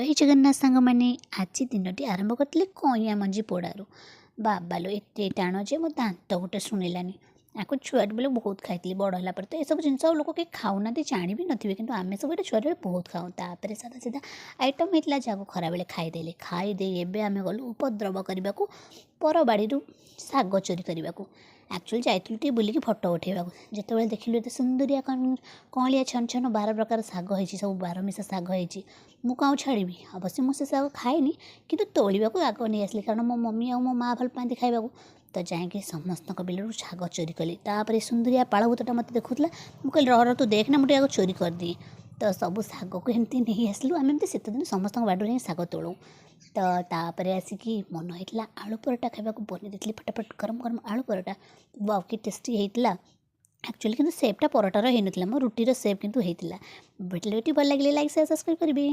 ଜୟ ଜଗନ୍ନାଥ ସାଙ୍ଗମାନେ, ଆଜି ଦିନଟି ଆରମ୍ଭ କରିଥିଲି କଇଁଆ ମଞ୍ଜି ପୋଡ଼ାରୁ। ବାବାଲୋ, ଏତେ ଟାଣ ଯେ ମୋ ଦାନ୍ତ ଗୋଟେ ଶୁଣିଲାନି। ଆକୁ ଛୁଆଟି ବେଳେ ବହୁତ ଖାଇଥିଲି। ବଡ଼ ହେଲା ପରେ ତ ଏସବୁ ଜିନିଷ ଆଉ ଲୋକ କେହି ଖାଉନାହାନ୍ତି, ଜାଣି ବି ନଥିବେ, କିନ୍ତୁ ଆମେ ସବୁ ଏଇଟା ଛୁଆଟି ବେଳେ ବହୁତ ଖାଉ। ତାପରେ ସାଧା ସିଧା ଆଇଟମ୍ ହେଇଥିଲା, ଯାହାକୁ ଖରାବେଳେ ଖାଇଦେଲି। ଖାଇଦେଇ ଏବେ ଆମେ ଗଲୁ ଉପଦ୍ରବ କରିବାକୁ, ପର ବାଡ଼ିରୁ ଶାଗ ଚୋରି କରିବାକୁ। ଆକ୍ଚୁଆଲି ଯାଇଥିଲୁ ଟିକେ ବୁଲିକି ଫଟୋ ଉଠାଇବାକୁ। ଯେତେବେଳେ ଦେଖିଲୁ ଏତେ ସୁନ୍ଦରିଆ କଅଁଳିଆ ଛନ ଛନ 12 ପ୍ରକାର ଶାଗ ହେଇଛି, ସବୁ ବାରମିଶା ଶାଗ ହେଇଛି, ମୁଁ କ'ଣ ଆଉ ଛାଡ଼ିବି? ଅବଶ୍ୟ ମୁଁ ସେ ଶାଗ ଖାଏନି, କିନ୍ତୁ ତୋଳିବାକୁ ଆଗ ନେଇ ଆସିଲି, କାରଣ ମୋ ମମି ଆଉ ମୋ ମା' ଭଲ ପାଆନ୍ତି ଖାଇବାକୁ। ତ ଯାଇକି ସମସ୍ତଙ୍କ ବିଲରୁ ଶାଗ ଚୋରି କଲି। ତାପରେ ସୁନ୍ଦରିଆ ପାଳଭୂତଟା ମୋତେ ଦେଖୁଥିଲା। ମୁଁ କହିଲି, ରହ ରହ, ତୁ ଦେଖନା, ମୁଁ ଟିକେ ଆଗ ଚୋରି କରିଦିଏ। ତ ସବୁ ଶାଗକୁ ଏମିତି ନେଇ ଆସିଲୁ। ଆମେ ଏମିତି ଶୀତଦିନେ ସମସ୍ତଙ୍କ ବାଡ଼ିରୁ ଯାଇ ଶାଗ ତୋଳୁ। ତ ତାପରେ ଆସିକି ମନ ହେଇଥିଲା ଆଳୁ ପରଟା ଖାଇବାକୁ, ବନେଇ ଦେଇଥିଲି ଫଟାଫଟ ଗରମ ଗରମ ଆଳୁ ପରଟା। ୱାଓ, କି ଟେଷ୍ଟି ହେଇଥିଲା! ଆକ୍ଚୁଆଲି କିନ୍ତୁ ସେପ୍ଟା ପରଟାର ହେଇନଥିଲା, ମୋ ରୁଟିର ସେପ୍ କିନ୍ତୁ ହେଇଥିଲା। ଭିଡ଼ିଓଟି ଭଲ ଲାଗିଲେ ଲାଇକ୍, ସେୟାର, ସବସ୍କ୍ରାଇବ୍ କରିବେ।